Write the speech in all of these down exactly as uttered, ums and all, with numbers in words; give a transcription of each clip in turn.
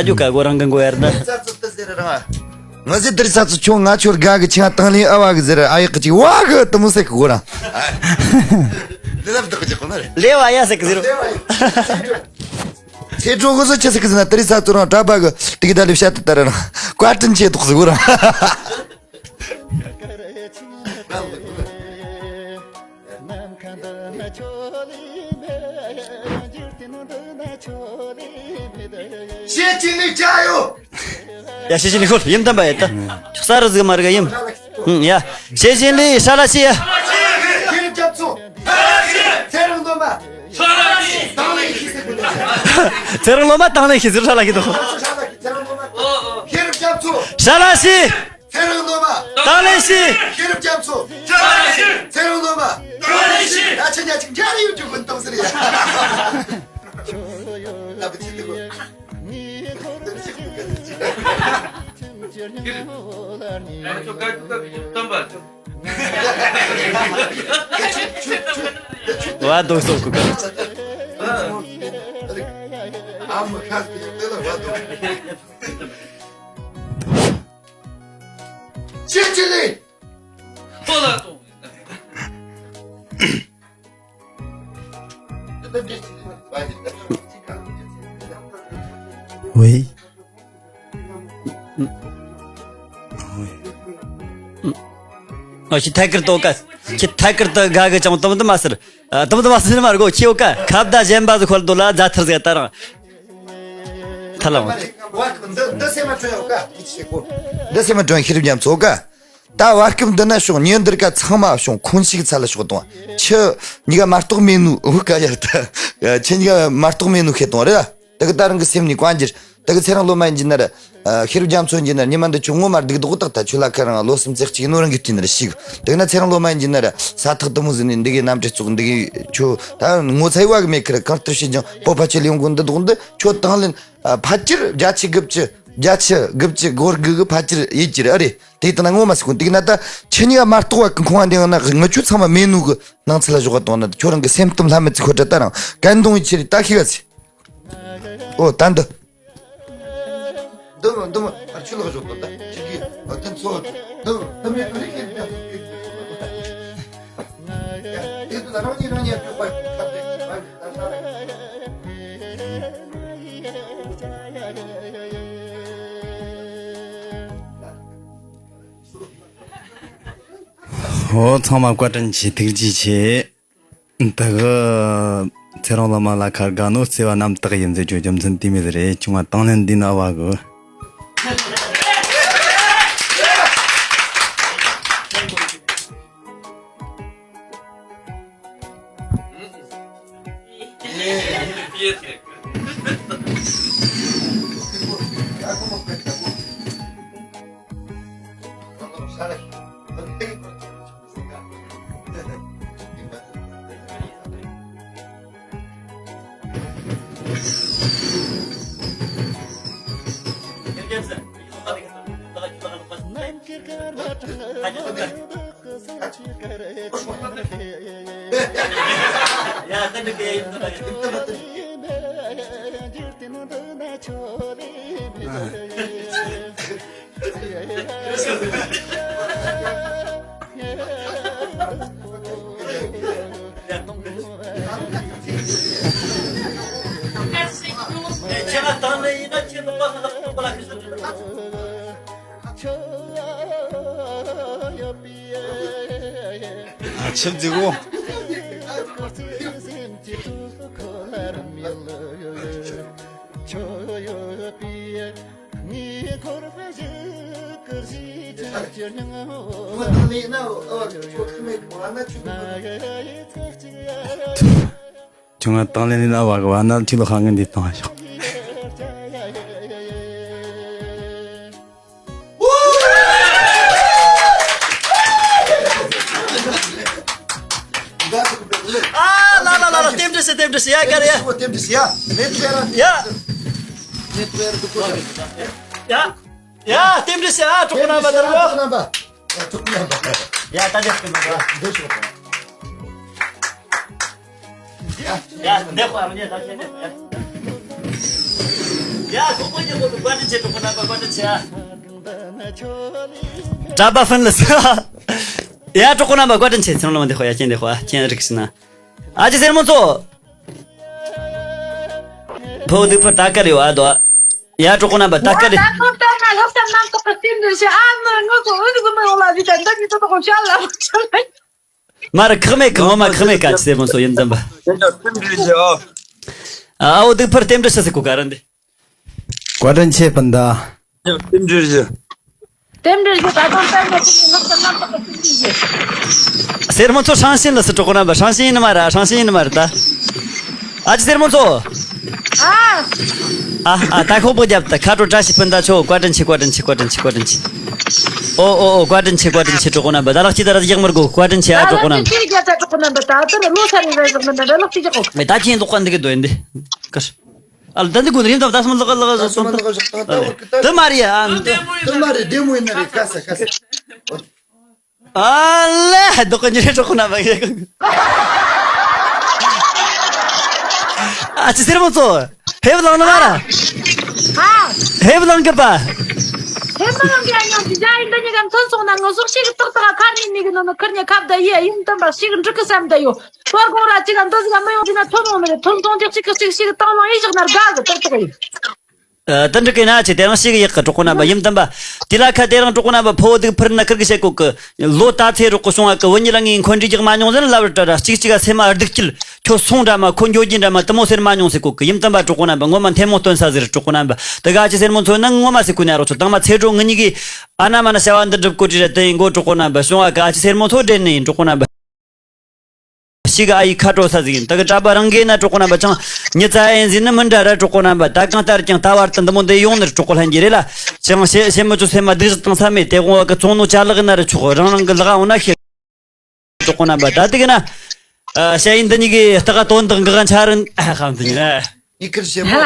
ཨ་ཇོ་ཀ་གོ་རང་གི་མགོ་ཡར་ན། ང་ཟེར་དེ་རིང་ས་ཚོ་ཁྱོད་ང་ཁྱོད་དགའ་གི་ཆིང་ང་དང་ལེན་ཨ་བ་གི་ཟེར། ཨ་ཡག་གི་ཅིག་བ་གི་དུ་མོ་ཟེར་གི་གོ་རང་། འདི་ལབ་བདག་གི་ཅིག་གོ་ན་རེད། ལེ་བ་ཡ་ཟེར་གི་ཟེར། ཚེ་གྲོགས་གོ་སོ་ཆེ་ཟེར་གི་ཟེར་ན་དེ་རིང་ས་ཚོ་རང་གྲྭ་པ་གི་དེ་གི་ད་ལེ་བཤད་དུ་ད་ར་རང་བཀའ་དྲིན་ཆེ་དོག་ཟེར་གོ་རང་། ཤེས་ཅི་ནི་ཅ་ཡོ། ཡ་ཤེས་ཅི་ནི་ཁོ་ཡིན་དམ་པ་ཡ་ད། ཁྱོད་ས་རུ་ཟིག་མ་རིག་ཡིན། ཡ་ཤེས་ཅི་ནི་ཧྲ་ལ་ཤི་ཡ། ཤེས་རབ་རྒྱ་མཚོ། ཚེ་རིང་སློབ་མ། ཚེ་རིང་སློབ་མ་དང་ལེན་ཤི་ཟེར་ཧྲ་ལ་ཤི་དོ། ཤེས་རབ་རྒྱ་མཚོ། ཧྲ་ལ་ཤི། ཚེ་རིང་སློབ་མ། དང་ལེན་ཞུ། ཤེས་རབ་རྒྱ་མཚོ། ཚེ་རིང་སློབ་མ། དང་ལེན་ཞུ། ད་ཆ་ཉ་ཅིག་འཇར་ཡོད་རྒྱུ་ཀུན་གཏོང་ཟེར་ཡ། ལབ་ཅི་འདུག་བ་དོ་སོ་ཀུ་ཀ། ཨ་མ་ཁ་སྐད་དེ་ལ་བ་དོ། ཅི་ཅི་ལི། ཐོ་ལ་ཐོ། ཝེ། ཨ་ཁྱི་ཐད་ཀར་དུ་ཀ། ཁྱི་ཐད་ཀར་དུ་དགའ་གི་ཅང་དུམ་དུ་མ་ཟེར། ཨ་དུམ་དུ་མ་ཟེར་མ་རྒོ་ཁྱི་ཡོ་ཀ། ཁ་བརྡ་གཞན་པ་ཟིག་ཁོལ་དུ་ལ་རྫ་ཐར་ཟེར་ད་རང་། ཐ་ལ་འོང་། འདི་འདི་སེམས་མ་དྲོན་ཡོད་ཀ། འདི་སེམས་མ་དྲོན་ཤེས་རིག་རྒྱ་མཚོ་ཀ། ད་བར་སྐབས་འདི་ན་བྱུང་ཉེ་འདིར་ཀ་ཚང་མ་བྱུང་ཁོང་ཞིག་ཚ་ལ་ཤོག་དང་། ཁྱི་གཉིས་ཀ་མ་གཏོགས་མེད་ནུ་འུ་ཀ་ཡར་ད། ཁྱི་གཉིས་ཀ་མ་གཏོགས་མེད་ནུ་ཤེས་དང་རེད། ད་གི་ད་རང་གི་སེམས་ནི་བཀའ་འགྱུར། ད་གི་ཚེ་རིང་སློབ་མ་ཡིན་གྱི་ན་ར། ཤེས་རབ་རྒྱ་མཚོ་ཡིན་གྱི་ན་ར་ཉི་མ་འདི་ཁྱོད་ངོ་མ་སྡུག་དོག་ཏག་ད་ཁྱོད་ལ་ཁ་རང་ལོ་སུམ་ཙེག་གཅིག་ནོ་རང་གི་དུས་ན་ར་ཞིག་ད་གི་ན་ཚེ་རིང་སློབ་མ་ཡིན་གྱི་ན་ར་ས་ཐག་དུ་མོ་ཟིན་ནི་འདི་གི་རྣམ་འདྲེན་ཙོག་འདི་གི་ཁྱོད་ད་ངོ་ཚ་ཡི་བ་གི་མེད་ཁི་ར་གང་ལྟར་བྱེད་ཀྱང་པོ་ཕ་ཆེ་ལེ་ཡོང་གོ་འདི་དོག་འདི་ཁྱོད་དང་ལེན། ཕལ་ཆེར་བརྒྱ་ཆ་དགུ་བཅུ། བརྒྱ་ཆ་དགུ་བཅུ་སྒོར་དགུ་གི་ཕལ་ཆེར་ཡིད་ཀྱི་རེད་ཨ་རེད། དེ་ལྟ་ན་ངོ་མ་སྲིད་ཀུན་དེ་གི་ན་ད་ཁྱི་གཉིས་ཀ་མ་གཏོགས་བ་གི་ཁོང་བ་འདི་ཡང་ན་ངི་ཆུ་ཚང་མ་མེད་ནུ་གི་སྣང་ཚུལ་ལ་ཞོག་ག་གཏོང་ན་ཁྱོད་རང་གི་སེམས་གཏམ་ལྷ་མི་ཚིག་ཁོ་དྲ་ད་རང་གན་གདོང་ཡི་ཆེ་རེད་ད་ཤི་ག་ཚི། ཨོ་ད་འདི། འདི་མོ་འདི་མོ་ཨ་ཆུ་ལོག་ཞོག་གོ་ད་ཁྱི་གི་ཨ་དེ་ཚོ་འདི་མོ་འདི་མོ་ཨ་རིག་གི་ད། ཡ་དེ་དུ་ད་རང་གཉིས་རང་གཉིས་ཨ་ཆུ་ཁ་ཁ་ཁ་ཁ། ཧོ་ཚང་མ་བཀའ་དྲིན་ཆེ་ཐུགས་རྗེ་ཆེ། ད་གི་ཚེ་རིང་སློབ་མ་ལ་ཁར་དགའ་ནོ་བརྩེ་བ་རྣམ་དག་ཡིན་ཟེར་རྒྱུ་རྒྱུ་མཚན་དེ་མེད་རེད། ཆུང་བ་དང་ལེན་འདི་ན་བ་གི། ཨ་ཆི་འཛིག་གོ། ཁྱོད་ང་དང་ལེན་ལེན་ཨ་བ་གི་བ་ན་ཁྱོད་ལ་ཧ་ངན་འདི་བཏང་ཤོག་ཨ་ལ་ལ་ལ་ལ་རྟེན་འབྲེལ་ཟེར་རྟེན་འབྲེལ་ཟེར་ཡ་ག་རེ་ཡ། རྟེན་འབྲེལ་ཟེར་ཡ། མེད་ཐུ་ཡ་ར། ཡ། མེད་ཐུ་ཡ་ར་དུ་ཁོ་ཡ། ཡ། ཡ་རྟེན་འབྲེལ་ཟེར་ཨ་གྲོགས་པོ་རྣམ་པ་དར་བ། རྟེན་འབྲེལ་ཟེར་ཨ་གྲོགས་པོ་རྣམ་པ། ཡ་གྲོགས་པོ་རྣམ་པ། ཡ་ད་འདེབས་ཀྱི་མ་རེད། འདེབས་ཤོག་ཡ་འདེབས་པ་མི་ཉན་ད་ཁྱེད་འདེབས། ཡ། གོང་མ་ཉིན་མོ་གི་བཀའ་དྲིན་ཆེ། གྲོགས་པོ་རྣམ་པ་བཀའ་དྲིན་ཆེ་ཨ། གྲྭ་པ་ཧྥན་ལི་སི། ཡ། གྲོགས་པོ་རྣམ་པ་བཀའ་དྲིན་ཆེ། ཚེ་རིང་ལོ་མ་འདི་ཧོ་ཡ་ཅན་འདི་ཧོ་ཡ་ཅན་རིག་ཤི་ན། ཨ་ཅེ་སེར་མོ་ཚོ། ཕོ་བོ་སྡིག་ཕུར་ད་ག་རེ་ཡོད་ཨ་དོ། ཡ། གྲོགས་པོ་རྣམ་པ་ད་ག་རེ། ད་ཁོ་ལྟར་ན་ལྷག་བསམ་རྣམ་དག་གི་རྟེན་འབྲེལ་ཞུ། ཨ་མ་ངོ་གོ་འུ་ཟུག་མི་ཡོང་ལ་ཟིག་ད་འདི་ནི་ད་དོ་ཤ་ལ་ཤ་ལ། མ་ར་ཁག་མེད་གི། ངོ་མ་ཁག་མེད་ག་ཅི་ཟེར་མོ་སོ་ཡིན་ཙམ་པ། དེ་འདྲ་རྟེན་འབྲེལ་ཞུ་ཨ། ཨ་བོ་སྡིག་ཕུར་རྟེན་འབྲེལ་ཞུ་ཟེར་གོ་ག་ར་འདི། བཀའ་དྲིན་ཆེ་སྤུན་ཟླ། རྟེན་འབྲེལ་ཞུ། རྟེན་འབྲེལ་ཞུ། ད་དུང་བསྟན་ན་ཅི་ནི་ལྷག་ཏུ་རྣམ་དག་གི་རྟེན་འབྲེལ་ཞུ། སེར་མོ་ཚོ་ཧྲང་ཤིན་ལ་སི་གྲོགས་པོ་རྣམ་པ། ཧྲང་ཤིན་ཡིན་ནི་མ་ར། ཧྲང་ཤིན་ཡིན་ནི་མ་ར་ད། ཨ་ཅེ་སེར་མོ་ཚོ། ཨ། ཨ་ཨ་ད་ཁོག་པོ་རྒྱབ་ད་ཁ་དྲོ་བཀྲ་ཤིས་སྤུན་ཟླ་ཆོ། བཀའ་དྲིན་ཆེ། བཀའ་དྲིན་ཆེ། བཀའ་དྲིན་ཆེ། བཀའ་དྲིན་ཆེ། ཨོ་ཨོ་ཨོ། བཀའ་དྲིན་ཆེ། བཀའ་དྲིན་ཆེ། གྲོགས་པོ་རྣམ་པ། ད་ལག་ཅི་ད་ར་ཡག་མར་གོ། བཀའ་དྲིན་ཆེ་ཨ། གྲོགས་པོ་རྣམ་པ། ལག་ཅི་རྒྱབ་ད་གྲོགས་པོ་རྣམ་པ། ད་ད་ལོ་ས་རི་ར་ཟག་མི་འདྲ་ལག་ཅི་རྒྱག་གོ། མེ་ད་ཁྱེད་འདུག་ག་འདི་གི་དོན་འདི་གར། ཨ་ལ་ད་འདི་དགོས་ནི་རིམ་དང་ད་སྨན་ལག་ལག་ཟོ་སོང་ད། དུ་མ་རེད་ཨ། དུ་མ་རེད། བདེ་མོ་ཡིན་ན་རེད། ཀ་ས་ཀ་ས། ཨ་ལེ་བདག་གི་ཉེ་གྲོགས་ཁོ་ན་མ་ཡེ་གི། ཨ་ཅེ་སེར་མོ་ཚོ། ཧེབ་ལང་ནི་མ་ར། ཧ། ཧེབ་ལང་གི་པ། ཧེབ་ལང་གི་ཨ་ཉང་ཅི་ཇ་ཡིན་ད་ཉི་གམ་ཐོན་སོང་ན་ངོ་ཟོག་ཤིག་ཏག་ཏག་ཁར་ནི་ནི་གི་ནོ་ནོ་ཁར་ཉེ་ཁབ་ད་ཡེ་ཡིན་དམ་པ་ཤིག་འགྲིག་གི་བསམ་ད་ཡོ། ཐོར་གོང་ར་ཅི་གམ་ད་ཟི་གམ་མ་ཡོང་ཅི་ན་ཐོན་ཡོང་མི་རེད། ཐོན་ཐོན་ཅིག་ཅིག་ཅིག་ཅིག་ཏང་ལོང་ཡེ་བཞག་ན་དགའ་གི་ཏག་ཏག་ཡིན། ཨ། དེ་འདྲ་གི་ན་ཆེ་དེ་རིང་ཞིག་ཡག་གི་གྲོགས་པོ་རྣམ་པ་ཡིན་དམ་པ། དེ་ལ་ཁ་དེ་རིང་གྲོགས་པོ་རྣམ་པ་ཕོ་བོ་སྡིག་ཕུར་ན་ཁིར་གི་བཤད་གོ་གི། ལོ་ད་ཚེ་རོགས་གི་བྱུང་བ་གི་བུ་གཉིས་ལ་ངའི་འཁོན་འགྲས་རྒྱག་མ་མྱོང་ཟེར་ལབ་ར་ད་ར། གཅིག་གཅིག་ག་སེམས་མ་སྡུག་སྐྱིད། ཁྱོད་སོང་འདྲ་མ། ཁོ་འགྱོ་རྒྱུ་འདྲ་མ། དུ་མོ་ཟེར་མ་མྱོང་ཟེར་གོ་གི། ཡིན་དམ་པ་གྲོགས་པོ་རྣམ་པ། ངོ་མ་མཐེ་མོ་སྟོན་ས་ཟེར་གྲོགས་པོ་རྣམ་པ། དེ་ག་ཅི་སེར་མོ་ཚོ་ནང་ངོ་མ་ཟེར་གོ་ནི་ཨ་རོགས་ཚོ། དང་མ་ཚེ་སྒྲོལ་ངེད་གཉིས་གི་ཨ་ན་མ་ན་བྱ་བ་འདི་སྒྲུབ་གོ་དྲི་ར་དེ་ཡིན་གོ་གྲོགས་པོ་རྣམ་པ། བྱུང་བ་གི་ཨ་ཅེ་སེར་མོ་ཚོ་འདྲེན་ནི་ཡིན་གྲོགས་པོ་རྣམ་པ། ཞིག་ཨ་ཡི་ཁ་དྲོ་ས་ཟིག་ཡིན། ད་གི་གྲྭ་པ་རང་གིས་ན་གྲོགས་པོ་རྣམ་པ་ཅང་མྱི་ཙ་ཡན་ཟིན་ནི་མི་འདྲ་ར་གྲོགས་པོ་རྣམ་པ། ད་གང་ལྟར་ཀྱང་ད་བར་དུ་འདི་མོ་འདི་ཡོང་ནི་ར་གྲོགས་པོ་ལྷན་རྒྱས་རེད་ལ། ཅང་བཤད་བཤད་མི་ཆོག་སེམས་མ་སྡུག་ཞིག་བཏང་ས་མེད། དེ་དགོང་བ་གི་ཚོང་ནོ་ཅ་ལག་ན་ར་ཆོག་རང་རང་གི་ལག་འོང་ན་ཤེས། གྲོགས་པོ་རྣམ་པ་ད་དེ་གི་ན། ཨ། ཞ་ཡིན་འདི་གཉིས་གི་ལྟ་ག་དོན་དག་འགག་འཆར་རིན་ཨ་ཧམ་དུ་ཉིན་ཨ། ཡི་གེར་བྱེད་མོ།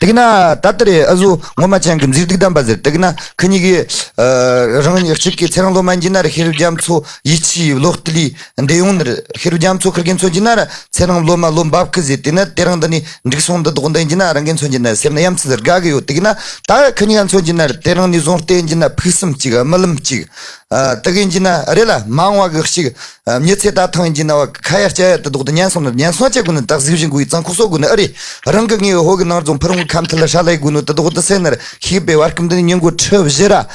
དེ་གི་ན་ད་ལྟ་རེད་ཨ་ཟོ་ངོ་མ་ཅན་གི་མཛེས་སྡུག་ལྡན་པ་ཟེར། དེ་གི་ན་ཁི་གཉིས་གི་ཨ་རང་ཉིད་གཅིག་གི་ཚེ་རིང་ལོ་མ་ཡིན་གྱི་ན་ར་ཤེས་རབ་རྒྱ་མཚོ་ཡིད་ཆེས་ལོ་ལྟ་ལི་འདི་ཡོང་ནི་ར། ཤེས་རབ་རྒྱ་མཚོ་ཁིར་གི་མཚོན་གྱི་ན་ར་ཚེ་རིང་ལོ་མ་ལོ་འབབ་གི་ཟེར། དེ་ན་དེ་རིང་འདི་ནི་འགྲིག་སོང་འདི་དོག་འདི་ཡིན་གྱི་ན་རང་གི་མཚོན་གྱི་ན་སེམས་ན་ཡ་མཚན་ཟེར་དགའ་གི་ཡོད། དེ་གི་ན་ད་ཁི་གཉིས་ཀ་མཚོན་གྱི་ན་ར་དེ་རིང་ནས་བཟུང་སྟེ་ཡིན་གྱི་ན་ཕུགས་བསམ་གཅིག་རྨི་ལམ་གཅིག་ཨ། དེ་གི་ཡིན་གྱི་ན་རེད་ལ་མ་འོངས་བ་གི་གཅིག་ཨ། མྱི་ཚེ་ད་ཐང་ཡིན་གྱི་ན་བ་ཁ་ཡ་སྐྱ་ཡ་དེ་དོག་དེ་ཉན་སོང་ན་ཉན་སོང་བྱེད་དགོས་ནི་ད་གཟིགས་བཞིན་དགོས་ཡི་ཙང་ཁོག་སོག་དགོས་ནི་ཨ་རེད། རང་གི་ངའི་ཧོ་གི་ནང་རྫོང་ཕུ་རུང་གི་ཁམས་ཐི་ལ་ཧྲ་ལ་ཡི་དགོས་ནོ་དེ་དོག་དེ་སེ་ན་ར་ཤིག་པའི་བར་སྐུམ་དེ་ནི་ཉིན་གོ་ཁྲི་བཞི་ར། ཨ།